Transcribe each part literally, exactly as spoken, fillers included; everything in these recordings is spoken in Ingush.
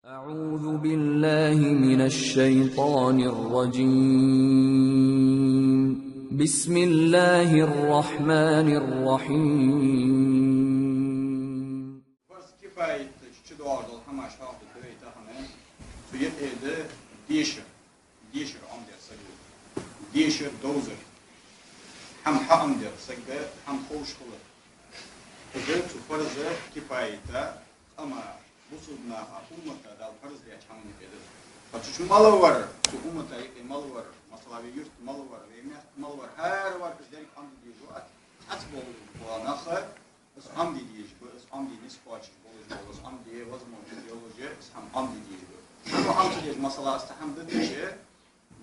أعوذ بالله من الشيطان الرجيم. بسم الله الرحمن الرحيم. Фарз кифаят чу доагӀаш дола хӀамаш хьоахаду вай тахан. Цу юкъе да дешар. Дешар Ӏомадаьр саг ва. Дешар довзар. ХӀама хьаӀомадаьр сага, хӀама ховш хилар. Из да цу фарз кифаята къама, бусалба наха, уммата Дала фарз даьча хӀаман юкъе да. Ткъа цу чу мел вар, цу уммата юкъе мел вар, масала, вай юрта мел вар, вай мехка мел вар, хӀара вар из деррига Ӏомаде дезаш ва, цхьацца болаш бола нах, из Ӏомаде дезаш ба, из Ӏомаде низ кхоачаш болаш бола, из Ӏомаде возможность йолаш, из хӀама Ӏомаде дезаш ба. ХӀама Ӏомаде дезаш, масала, из цхьа хӀама да дезаш,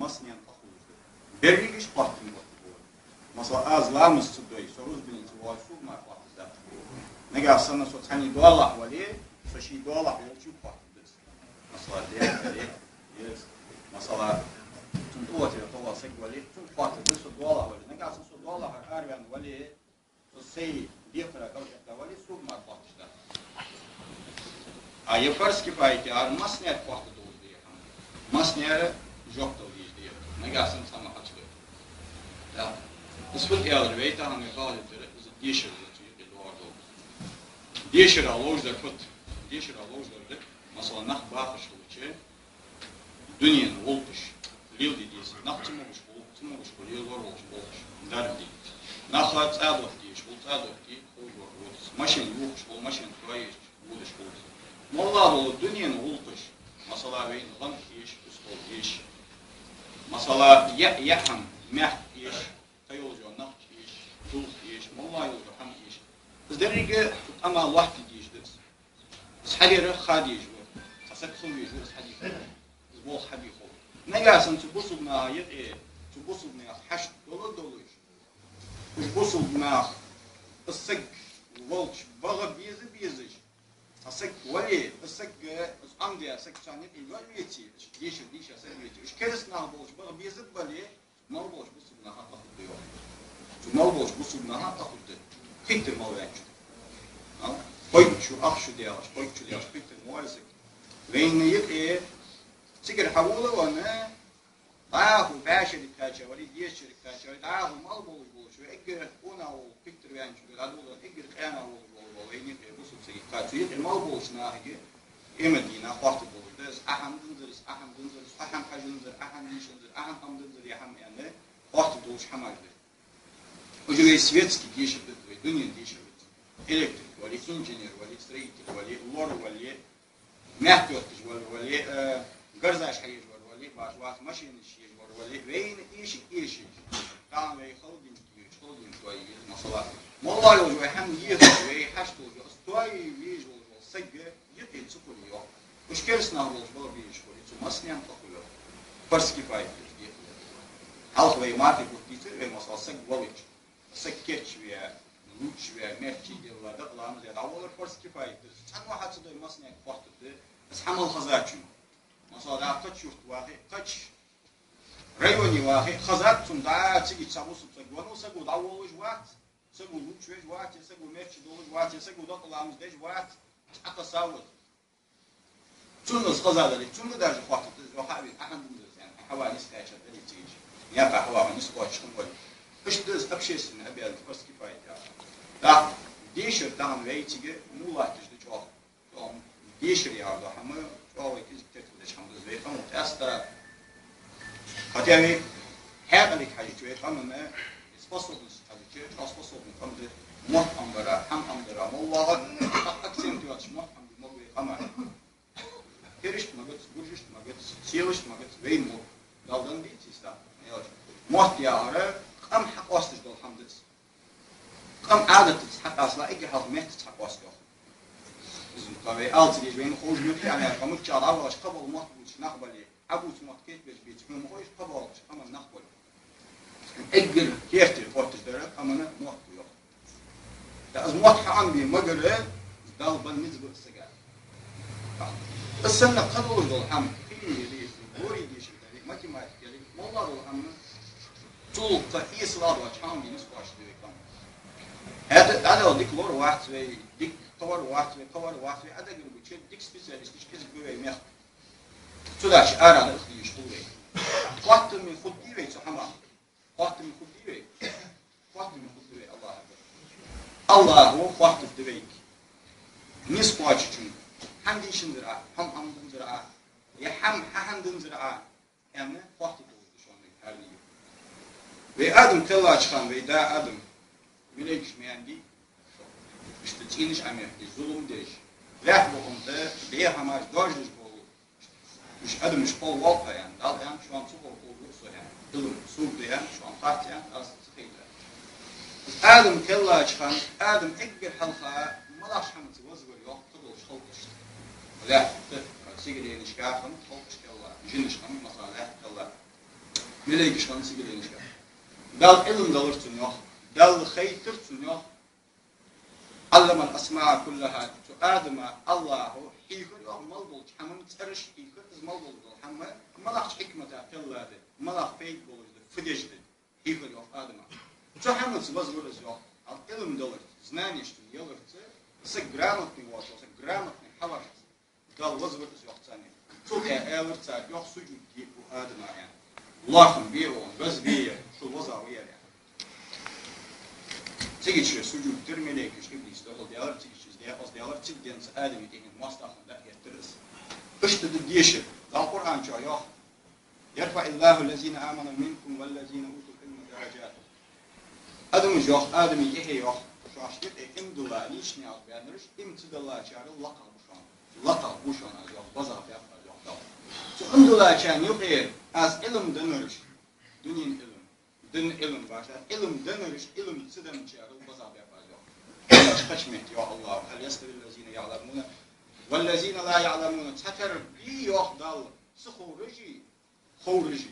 массанена къа хулаш да. Берригаш хаттам баккха ба. Масала, аз ламаз ца дой, со рузбанца воалаш, сога мара хаттам дац. Нагахьа санна со цхьанне доалахь вале, со ший доалахь волчунга хаттам да. Масала, дехаре, е, масала, цун тӀа ватера тӀа вола саг вале, цунга хаттам да, со доалахь вале. Нагахьа санна со доалахьара араваьнна вале, со сай декхара кӀалхара тӀа вале, сога мара хатташ дац. А е фарз кифаят яр массанена хаттам долаш да ер хӀама. Массанена жоп дала дезаш да ер. Нагахьа санна цхьа ма хьачу да. Да. Из фуд аьлча, вай тахан вай хьоахадергдар, из дешар да цу юкъе доагӀаш дола. Дешара ловзар фуд? Дешара ловзар да, масала, нах бахаш хилча, дунен гӀулакхаш леладе деза. Нах ца могаш хул, ца могаш хул, лелавар волаш болхаш, дарба де. Нах цӀа дохка дезаш хул, цӀа дохка де, ховш вар водаш. Машен ювхаш хул, машен тоаеш, водаш хул. МоллагӀа дола дунен гӀулакхаш, масала, вайна гӀанд эш, устол эш. Масала, яа, яа хӀама, мехка эш, кхы йолча нах эш, дулх эш, моллагӀа йолча хӀама эш. Из деррига къама лоаттаде дезаш да из. Из хьадер ха дезаш ва. Цхьа саг хила везаш ва из хьадер. Из болх хьабе хов. Нагахьа санна цу бусалба наха юкъе, цу бусалба наьха хьашт дола долаш, уж бусалба нах, из саг волча багӀа беза безаш, цхьа саг вале, из саг, из Ӏомадаь саг царна юкъе йоӀ веце, дешар дийша саг веце, уж кераста нах болча багӀа беза бале, мел болча бусалба наха къа хургда йоах. Цу мел болча бусалба наха къа хургда. Пхийттара мел ваьннача. А? Кхойчу, ах шу дегӀаш, кхойчу дегӀаш, пхийттара ма вале саг. Вайна юкъе цигара хьавола вайна, дӀахо бӀаь шерага кхаьча вале, деза шерага кхаьча вале, дӀахо мел болаш болаш, вай эггара къонах вола, пхийттара ваьннача, дӀадоладаь, эггара къонах волаш вола, вайна юкъе бусалба саг кхаьча, цу юкъе мел болча нахага, Ӏимадина хаттам болаш да, из ахьан динзар, из ахьан динзар, из ахьан хьажинзар, ахьан дийшинзар, ахьан хӀама динзар, е хӀама аьнна, хаттам долаш хӀамаш да. Уже вай светски дешар да, вай дунен дешар да. Электрик вале, инженер вале, строитель вале, лор вале, мехка йотташ вар вале, э, гарзаш хьаеш вар вале, баш вац машенаш еш вар вале, вайна эшаш, эшаш. Тахан вай холодильник йолча, холодильник тоае еза, масала. МоллагӀа йолча вай хӀама ехаш, вай хьашт долча, из тоае везаш волаш вола саг юкъе ца хуле йоах. Уж кераста нах болча багӀа безаш хуле, цу массанена къа хул йоах. Фарз кифаят деш дехар да. Хьалха вай мархий бутт дийцар вай, масала, саг вале, саг кийчве, лувчаве, мерчи делла, дакъа ламаз де дӀаволлар фарз кифаят да. Цхьанне хьа ца дой, массанена хаттам да, из хӀама мел хезачунна. Масала, дӀа кхыча юрта вахе, кхыча районе вахе, хезад цунна, дӀа цига цхьа бусалба саг венна ва, саго дӀаволлаш вац, саго лувчавеш вац, е саго мерчи долаш вац, е саго дакъа ламаз деш вац, цхьаккха саг ва из. Цунна из хеза дале, цунга даже хаттам да, из хьавена, ахьан динзар, яӀни, хьава низ кхаьчад дале цига. Никъа хьава низ кхоачаш хинна вале. Иштта да из общественный обязанность, фарз кифаят яхар. ТӀаккха дешар тахан вай цига мула латташ да чӀоагӀа. Дешар яхар да хӀама, чӀоагӀа вай кӀезига теркалдеш хӀама да из вай къаман тӀа. Хотя вай хьаькъалага хьежача, вай къаман способность хьежача, чӀоагӀа способный къам да мотт Ӏомабара, хӀама Ӏомадара, моллагӀа акцент йоацаш мотт Ӏомабе мог вай къаман. Керашта магац, гуржашта магац, селашта магац, вайна мо. Дала денна деций из? Мотт яхар къам хьакъоасташ дола хӀама да из. Къам Ӏадатаца хьакъоасталга, эггара хьалха меттаца хьакъоаста йоах. Из ма вай алцадеш, вайна ховш ма дий, аьнна, къаман чу дӀавахача, кхыбола мотт бувцаш нах бале, Ӏабувца мотт кийчбеш беце, хьона ма хой, кхыболча къаман нах болга. Эггара кертера отташ дар къаман мотт ба йоах. ТӀаккха из мотт хьаӀомабе магара, Дала бенна низ ба из сага. Из санна кхы долаш дола хӀама, химия яле, теория дешар яле, математика яле, моллагӀа дола хӀама, цул кхы эсала доацаш хӀама бе низ кхоачаш да вай къам. ХӀаьта дӀадала дика лор вац вай, дика кхывар вац вай, кхывар вац вай, Ӏадагар гуча дика специалисташ кӀезига ба вай мехка. Цудухьа арахьа а хила йиш хул вай. Хоттаме хургдий вай цу хӀамах? Хоттаме хургдий вай? Хоттаме хургда вай, Аллахӏ акбар. Аллахӏо хоттаргда вайга. Низ кхоачачунга, хӀама дийшанзар Ӏа, хӀама Ӏомаданзар Ӏа, е хӀама хьахьаданзар Ӏа, аьнна, хоттаргдолаш да шоана вайга хӀаране. Вай Адам кхеллача хана, вай да Адам, малейкаш ма яьннадий, иштта цӀенош Ӏомехкадеш, зулам деш, лаьтта букъа тӀа бӀеха хӀамаш доажадеш бола уж адамаш кхоаволва аьнна, Дала аьннад, шоана цу кхоаволаш ва со аьнна. Ӏилма сога да аьнна, шоана хац аьнна, аз ца хайтар. Адам кхеллача хана, Адам эггара хьалха малагӀча хӀамаца вазвар йоах кхыдолча халкъашта? Лаьтта, сигаленашка хиннад халкъаш кхелла, жинаш хиннаб, масала, лаьтта кхелла, малейкаш хиннаб сигаленашка. Дала Ӏилма далар цунна йоах, Дала хайтар цунна йоах. «علم الأسماء كلها», цу Адама Аллахӏо хьийхар йоах мел долча хӀаман цӀераш, хьийхар, из мел долаш дола хӀама малагӀча хьикмата кхелла да, малагӀа пайда болаш да, фу деш да, хьийхар йоах Адама. Цу хӀамаца вазвар из йоах. Ал Ӏилма даларца, знанеш цунна яларца, саг грамотный воацар, саг грамотный хьаварца Дала вазвар из йоах царна. Цул тӀехьа аьлар цар йоах: «Сужуд де укх Адама», аьнна. «ЛоархӀам бе укхунна, беза бе ер, шул вазагӀа ва ер», аьнна. Цигача сужуд дир малейкаш, иблис духьал даьлар, цигача из декъаза даьлар, цига денз Адама тӀехьенна моастагӀа хинна дӀа а гӀертар из. Иштта да дешар. Дала Къуръан чу йоах: «يرفع الله الذين آمنوا منكم والذين أوتوا العلم درجات». Адамаш йоах, Адама тӀехьа йоах, шоашта юкъе Ӏилма дилла личный аьлча баьннараш, Ӏилма ца диллачарел лакхагӀа ба шоана. ЛакхагӀа ба шоана аз йоах, безагӀа баьб аз йоах Дала. Цу Ӏилма диллачарна юкъе аз Ӏилма деннараш, дунен Ӏилма, дин Ӏилма башха, Ӏилма деннараш, Ӏилма ца денначарел безагӀа баьб аз йоах. Кхыча метте йоах Аллахӏо: «هل يستوي الذين يعلمون والذين لا يعلمون». Цхьатарра бий йоах Дала ца ховраши, ховраши?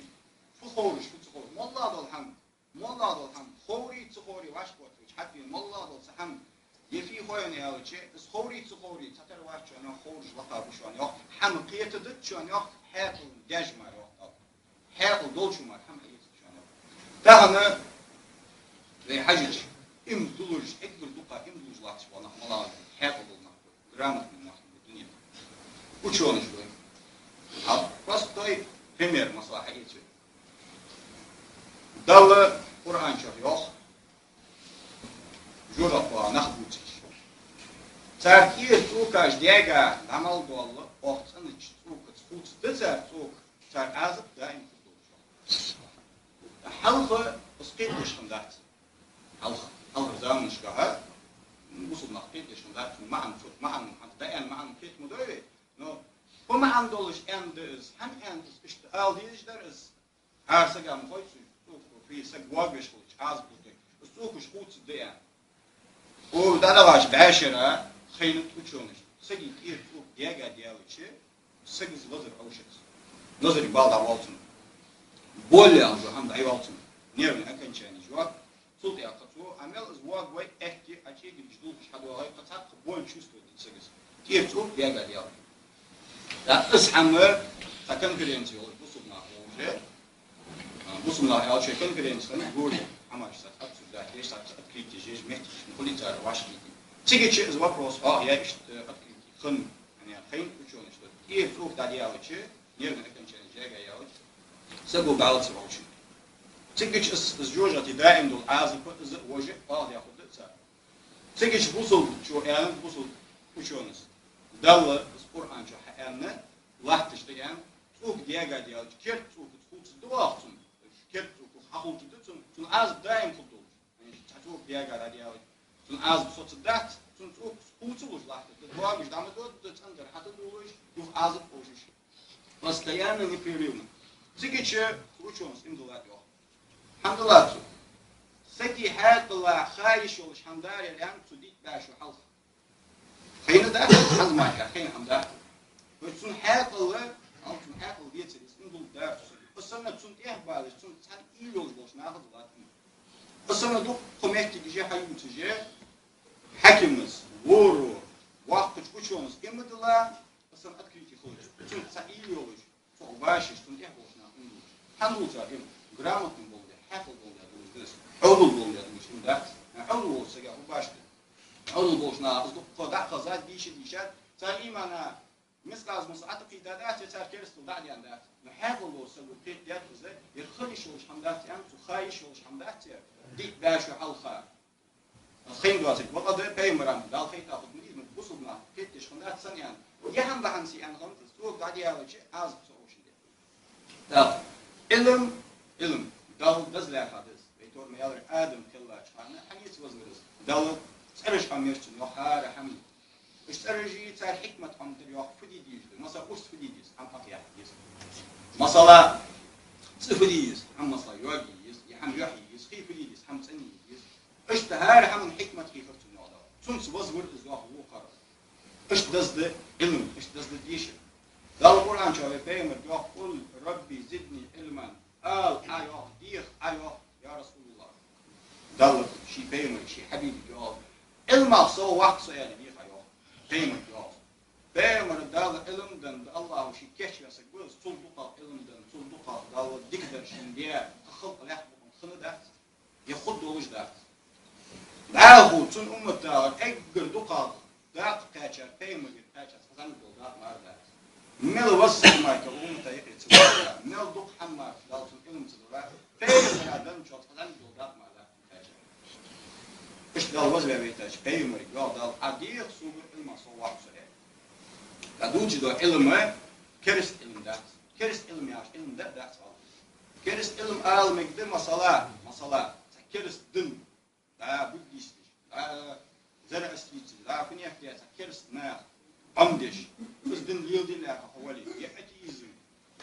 Фу ховраш, фу ца ховраш? МоллагӀа дола хӀама, моллагӀа дола хӀама, ховрий, ца ховрий, вӀашагӀкхетача хьатӀавена, моллагӀа дола цхьа хӀама, е фу хой аьлча, из ховрий, ца ховрий, цхьатарра вац шоана йоах, ховраш лакхагӀа ба шоана йоах, хӀама кхетадергда шоана йоах, хьаькъал деш мара йоах Дала. Хьаькъал долчо мара хӀама хьаэцаргда шоана йоах. Тахан вай хьажача, Ӏилма дуллараш, эггара дукха Ӏилма дуллаш латташ бола нах малагӀа ба? Хьаькъал дола нах ба, грамотный нах ба дунен тӀа. Учёныйш ба. А простой пример, масала, хьаэца вай. Дала Къуръан чу йоах, жожагӀате нах бувцаш. Цар тӀера цӀокаш дега дӀа мел доалла, оаха цӀенача цӀокаца хувцаргда цар цӀока, цар Ӏазап даим хургдолаш. Хьалха из кхетадеш хиннадац. Хьалха, хьалхарча заманашка бусалба нах кхетадеш хиннадац, цун маӀан, цун маӀан, хӀанз дӀааьнна маӀан кхета ма дой вай, но фу маӀан долаш аьннад из, хӀана аьннад из, иштта ала дезаш дар из. Ара сага ма хой цу, цу, фу, саг воагавеш хилча, Ӏазап лургда, из цӀокаш хувцаргда аьнна. О, дӀадахача бӀаьшера хайнад учёныйшта, сага тӀера цӀока дега даьлча, сага из лазар Ӏовшац. Лазара бала дӀабоал цунна. Боль яха хӀама дӀайоал цунна. Нервный окончание жо. Цул тӀехьагӀа цо, Ӏа мел из воагавой, аьтта Ӏа чӀегилгаш дулхаш хьадоагӀий, кхы цхьаккха боль чувствовать дац сага из. ТӀера цӀока дега даьлча. ТӀаккха из хӀама, цхьа конференци йолаш, бусалба нах болаш, а, бусалба нах аьлча конференци хиннад, гори хӀамаш цхьацца обсуждать деш, цхьацца открытие еш, меттигаш ма хулий цар вӀашагӀкхийтта. Цигача из вопрос, а, я иштта открытие хиннад, хӀана аьлча хайнад учёныйшта, тӀера цӀока дӀадаьлча, нервный окончание дега яьлча, саго бала ца Ӏовшийт. Цигача из, из жожагӀате даим дола Ӏазап, из а вож а, бала дӀахургда цар. Цигача бусалба чу аьннад, бусалба учёныйс: Дала из Къуръан чу хьааьннад, латташ да аьнна, цӀока дега даьлча, керда цӀокаца хувцаргда оаха цунна, керда цӀока хьахувцаргда цунна, цунна Ӏазап даим хургдолаш. Цхьа цӀока дега дӀадаьлча, цунна Ӏазап соцаргдац, цунна цӀокаца хувцалуш латтаргда, доагаш дӀа ма дода, цӀен тӀара хьатӀадувлаш, юха Ӏазап Ӏовшаш. Постоянно, непрерывно. Цигача учёныйс Ӏилма диллад йоах. ХӀама диллад цо. Сага хьаькъала ха йиш йолаш хӀама дар ер аьннад цо дика бӀаь шу хьалха. Хайнадац, хӀанз мара хайна хӀама дац. Вай цун хьаькъал, ал цун хьаькъал децар, из Ӏилма дулларгдар цо сага. Из санна цунна тӀехьабалаш, цунна цхьана уйла йолаш болча наха диллад Ӏилма. Из санна дукха кхо моттигаш я хьаювцаш, хьакимас, воро, воккхача учёныйс Ӏилма дилла, из санна открытие хилча, цунна цхьа уйла йолаш, цох башаш, цунна тӀехьа болча наха Ӏилма дуллаш. ХӀана дулл цар Ӏилма? Грамотный болга, хьаькъал болга дуллаш да из. Ӏовдал болга дуллаш Ӏилма дац. Ӏовдал волча сага фу башха да? Ӏовдал болча наха из дукха дӀа а хезад, дийша а дийшад, цар имана мискъал мусса Ӏотакхийта дац, е цар керастал дӀа а даьнна дац. Но хьаькъал долча саго кхетадаьд из, ер хила йиш йолаш хӀама дац аьнна, цу ха йиш йолаш хӀама дац ер, диъ бӀаь шу хьалха. Аз хайна доацилга, вакъа да пайхамара, Дала хайта хургда из, бусалба нах кхетадеш хиннадац цунна аьнна. Е хӀама бахьан се аьнна хиннад из, цо дӀадаьлча Ӏазап ца оушин де. ТӀаккха Ӏилм, Ӏилм, Дала дазлаьха да из. Вай тора ма аьлар, Адам кхеллача хана хьанца вазвар из? Дала цӀераш хьаммерчун йоах хӀара хӀама. Уж цӀераш а, цар хьикмат хьаммадир йоах, фу де дезаш да. Масала, урс фу де деза, хӀама хьакхайкаде деза. Масала, цӀи фу де деза, хӀама масала йоаге деза, е хӀама йохье деза, хий фу де деза, хӀама цӀенъе деза. Иштта хӀара хӀаман хьикмат хьийхар цунна йоах Дала. Цунца вазвар из йоах вокхар. Иштта дазда Ӏилм, иштта дазда дешар. Дала Къуръан чу вай пайхамарга йоах: «قل رب زدني علما». Ала Ӏа йоах, деха Ӏа йоах, я РасулуллахӀ. Дала ший пайхамарга, ший хьабибага йоах. Ӏилмах сов ваккха со аьнна деха Ӏа йоах. Пайхамарга йоах. Пайхамарга Дала Ӏилм денна, АллахӀа шийга кийчваь саг ва из, цул дукхагӀа Ӏилм денна, цул дукхагӀа Дала дикадар шийна даь, кхы халкъ лаьтта букъа хинна дац, е хургдолаш дац. ДӀахо цун умматагара эггара дукхагӀа дакъа кхаьчар, пайхамарагара кхаьчар цхьа зӀамига дола дакъа мара дац. Мел вассагӀа мара уммата юкъе ца вахар, мел дукха хӀама мара Дала цунна Ӏилм ца дора, пайхамара денначох цхьа зӀамига дола дакъа мара дац цун кхаьчар. Иштта Дала вазваь вайтача пайхамарга йоах Дала: «Ӏа деха согара, Ӏилмах сов ваккха со», аьнна. ТӀаккха дувцаш дола Ӏилма кераста Ӏилма дац. Кераста Ӏилма яхаш Ӏилма да а дац, валлахӀи. Кераста Ӏилма ала мегаргда, масала, масала, цхьа кераста дин, дӀа буддисташ, дӀа зороастрийцаш, дӀа фунехдеш, цхьа кераста нах Ӏомадеш, из дин леладе лаьрхӀа хьо вале, е атеизм,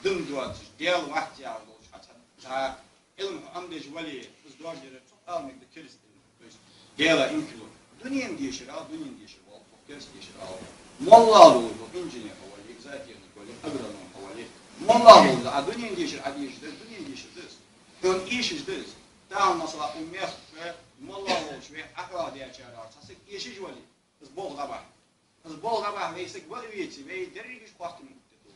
дин доацаш, Даьла вац яхаш долча хьа цхьа, цхьа Ӏилма хьо Ӏомадеш вале, из дош дерар цох ала мегаргда кераста Ӏилма. То есть Даьла инкарло. Дунен дешар ала, дунен дешар ала, кераста дешар ала. МоллагӀа долаш дола инженер хьо вале, зоотехник вале, агроном хьо вале, моллагӀа долаш дола, Ӏа дунен дешар Ӏа дешаш да, дунен дешар да из. Хьона эшаш да из. Тахан, масала, укх мехка моллагӀа волча вай Ӏохоадаьчарех цхьа саг эшаш вале, из болх дӀабахьа. Из болх дӀабахьа вай саг ва а веце, вай дерригаш хоаттаме хургда тхо.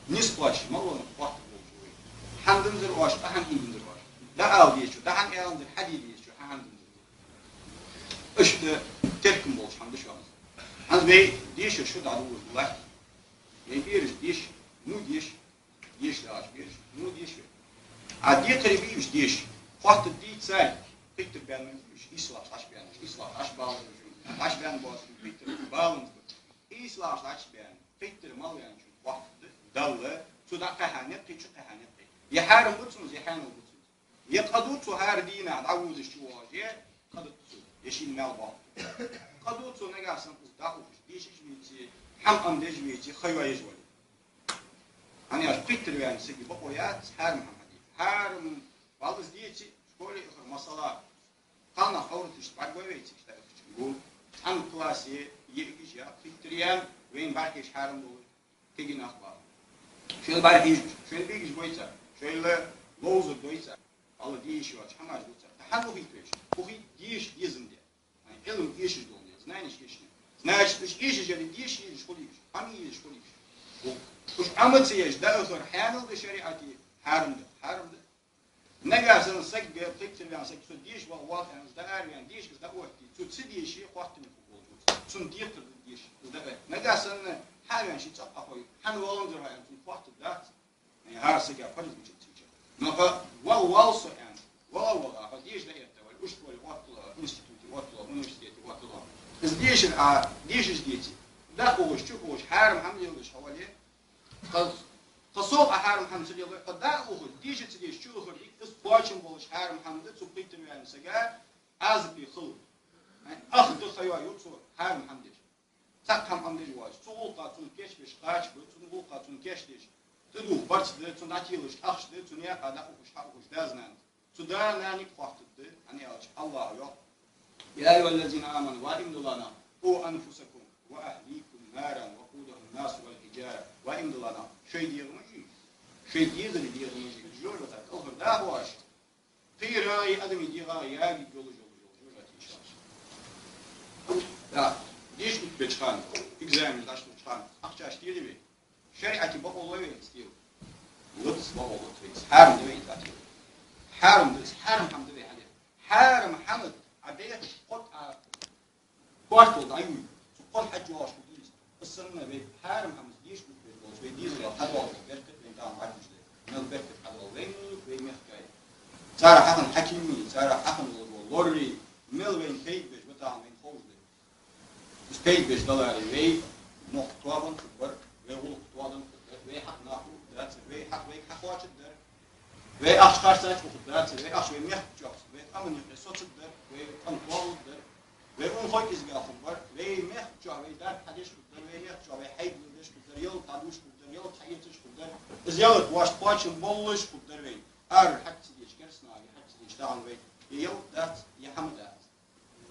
Нийса кхоачаш, моллагӀа хоаттаргболаш ва вай. ХӀана динзар оаш, дӀа хӀана ийдинзар оаш? ДӀаала дезачо, дӀа хӀана аьннзар, хьаде дезачо, хӀана динзар? Иштта теркам болаш хӀама да шоана из. ХӀанз вай дешар шу дӀадувлаш да латта. Вай бераш деша, ну деша. Деша дагӀаш бераш, ну деша вай. Ӏа декхарий бий уж деша? Хоаттаргдий царга? Пхийттара баьнна уж, ийслагӀа дӀачубаьнна уж, ийслагӀа дӀачубаьнна уж, дӀачубаьнна боацаш пхийттара баланза ба. ИйслагӀа дӀачубаьнна, пхийттара мел ваьнначунга хоаттаргда Дала, цо дӀакхайкадаь никъ, цо кхайкадаь никъ. Е хьарам ба цунна из, е хьанал ба цунна из. Е къа ду цо хӀара дийнахьа дӀаводаш чувоагӀаш, е къа ду цо, е шийна маьл боаккх. Къа ду цо нагахьа санна из дӀаухаш, дешаш веце, хӀама Ӏомадеш веце, ха йоаеш вале. ХӀана аьлча пхийттара ваьннача сага бокъо яц хьарам хӀама хьаде. Хьарам, валлахӀи, из деце, школе ухар, масала, кхалнах Ӏовраташца бӀаргагой вай цига, иштта ухача гу. Цхьан классе йиӀигаш я пхийттара яьнна, вайна бӀарахьежа хьарам долаш кегий нах ба. Шоайла бӀарахьежаш, шоайла бегаш бойцар, шоайла ловзар дойцар, валлахӀи, де йиш йоацаш хӀамаш дувцар. ТӀаккха хӀана ухийт вайша? Ухийт деша дезандаь. Ай, Ӏилма эшаш долаш, знанеш эшаш. Значит, уж эшаш яр, деша езаш хулаш, хӀама езаш хулаш. Уж Ӏомаца еш дӀаухар хьанал да шариӀате, хьарам да, хьарам да. Нагахьа санна саг, пхийттара ваьнна саг, цо деша вагӀа вал аьнна, из дӀаараваьнна, деша из дӀаоттаде, цо ца деше, хоаттаме хургволаш ва из. Цунна декхар да деша, из дӀа. Нагахьа санна хьаваьнна ший цӀаккха хьахой, хӀана валанзар хьо аьнна, цунна хоаттаргдац. Ай, хӀара сага парз гуча ца йича. Но хьо вагӀа вал со аьнна, вагӀа, вагӀа, хьо деша дӀаэтта вале, ишколе отталахь, институте отталахь, университете отталахь. Из дешар Ӏа дешаш деце, дӀаухаш, чуухаш, хьарам хӀама леладеш хьо вале, кхы, кхы сов Ӏа хьарам хӀама ца леладой, кхы дӀаухаш, деша ца деш чуухар дика, из кхоачам болаш хьарам хӀама да цу пхийттара ваьннача сага, Ӏазапе хила. Ай, ахта ха йоаю цо хьарам хӀама деш. Цхьаккха хӀама Ӏомадеш воацаш, цу гӀулакха цунна кийчбеш кхача ба, цу гӀулакха цунна кийчдеш, цу духьа барт да, цунна дӀателаш ахча да, цу наькъа дӀаухаш, хьаухаш да-нана. Цу да-нанега хоаттаргда, хӀана аьлча АллахӀа йоах: «يا أيها الذين آمنوا», ва иман дилла нах, «قوا أنفسكم وأهليكم نارا وقودها الناس والحجارة», ва иман дилла нах, шоай дегӀамаши, шоай дезала дегӀамаши жожагӀатах кӀалхардаха оаш. Кхыйола адамий дегӀа ягийта йолаш, йолаш, йолаш, йолаш, йолаш, йолаш. Да, деша оттабеча хана, экзаменаш дӀалуча хана, ахчаш телий вай? ШариӀате бокъо лой вайна из тела? Лац, бокъо лац вайна из. Хьарам да вайна из тела. Хьарам да из, хьарам хӀама да вай хьаде. Хьарам хӀама да, Ӏа дехаш кхоъ а. Кхоаччул дӀаюй, цу кхоана хьаж йоагӀаш хул из. Из санна вай хьарам хӀамаш деша гуш болаш, вай дезалел хьадоалаш беркат вайна тӀа хьадуш да. Мел беркат хьадоал вайна, вай мехкаи. Цар хьахинна хьакими, цар хьахинна лорри, мел вайна пайда беш ба тахан вайна ховш да. Из пайда беш даларе, вай мохк тоабенна хургбар, вай гӀулакх тоаденна хургдар, вай хьакъ наха хургдацар, вай хьакъ вайга хьакхоачаргдар. Вай ахча харцача ухаргдацар, вай ахча вай мехка чохь, вай къаман юкъе соцаргдар, вай къам тоалургдар. Вай унахой кӀезига хургбар, вай мехка чохь вай дарба хьадеш хургдар, вай мехка чохь вай хьайба леладеш хургдар, ялат хьадувш хургдар, ялат хьаэцаш хургдар. Из ялат вайна кхоачам болаш хургдар вай. Ара хьа ца деш кераста наха, хьа ца деш тахан вай. Е ялат дац, е хӀама дац.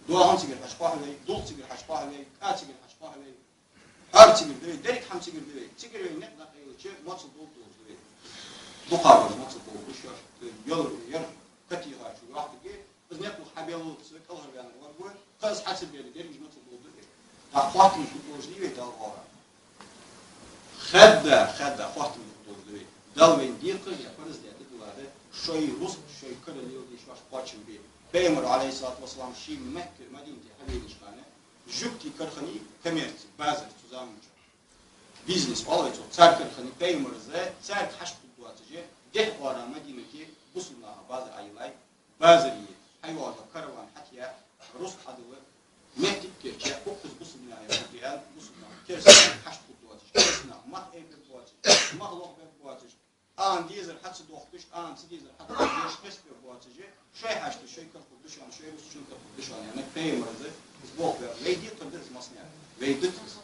ДоагӀан цигара хьажа кхухьа вай, дулх цигара хьажа кхухьа вай, кӀа цигара хьажа кхухьа вай. Хьар цигара да вай, деррига хӀама цигара да вай. Цигара вай никъ дӀакъайлача, моцал болх долаш да вай. Дукха вар моцал болх, уж шоаш, яр, яр, категория чу вахтиге, из никъ хьабеллалца кӀалхарваьннар вар вай, кхы из хьа ца белла, деррига уж моцал болх да вай. ТӀаккха хоаттам хургдолаш дий вай Далла гӀора? Хадда, хадда, хоаттам хургдолаш да вай. Дала вайна декхар а, парз даь да, дулла да, шоай рузкъ, шоай кара леладе шоаш кхоачам бе. Пайхамар, Ӏалайхи ссалату вассалам, ше Макка, Мадинате хьавенача хана, жугтий карханий, коммерция, базар цу заман чу. Бизнес оал вай цох, цар карханий, Пайхамара, царга хьашт хургдоацаш, дехьа-оагӀора Мадинате бусалба наха базар Ӏойиллай, базаре хьайоагӀаш караван хьатӀаяь, рузкъ хьадилла, моттиг кийчъяь, укхаза бусалба наха юкъе аьнна, бусалба наха, кераста наха хьашт хургдоацаш, кераста наха мах айбергбоацаш, мах лохбергбоацаш, Ӏа дезар хьа ца дохкаш, Ӏа ца дезар хьа ца дохкаш, хестабергбоацаш, шоай хьашт шоай кара хургда шоана, шоай рузкъ шун кара хургда шоана, аьнна, Пайхамара из болх баьб. Вай декхар да из массанена. Вай дитас.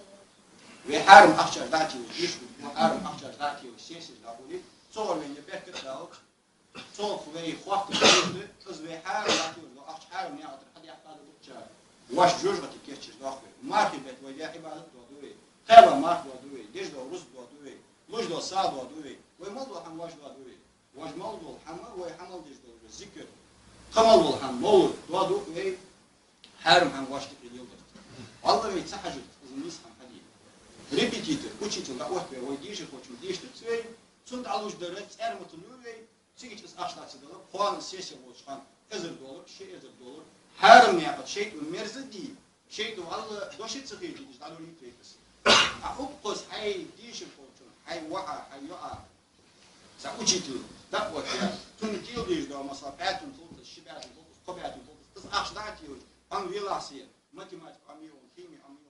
Вай хьарам ахчаш дӀателаш, дешаш хургда, хьарам ахчаш дӀателаш, сесеш дӀахуле, цу гӀор вайна беркат далац. Цох вай хоаттам хургда, из вай хьарам дӀателаш дола ахча хьарам наькъа тӀара хьадаьккха да дукхачар. Воаш жожагӀате кийчъеш доахк вай. Мархий бетта вай даь Ӏибадат доаду вай. Кхаба марха доаду вай. Деш дола рузкъ доаду вай. Луш дола сагӀа доаду вай. Вай мел дола хӀама воаш доаду вай. Воаш мел дола хӀама, вай хьа мел деш дола зикар. Кхы мел дола хӀама, мовлад доаду вай. Хьарам хӀама воаш тӀакхийла леладац. Валлахӏи, вай ца хьажарца, из нийса хӀама хьаде. Репетитор, учитель дӀаотт вай, вай дешархочунга дешадац вай, цунна дӀалуш дар цӀерматалур вай, цига чу из ахча дӀа ца дала, кхоана сессия волча хана эзар доллар, ши эзар доллар. Хьарам наькъа тӀа шайтӀа мерза де, шайтӀа валла дош ца хеташ, из дӀалур йит вай каса. А укхаза хьай дешархочун, хьай воӀа, хьай йоӀа, цхьа учитель дӀаотт вай, цунна тел дезаш дола, масала, бӀаь тумма хилац, ши бӀаь тумма хилац, кхо бӀаь тумма хилац, из ахча дӀа а телаш, Ӏомавелахь се, математика Ӏомаве, хими Ӏомаве,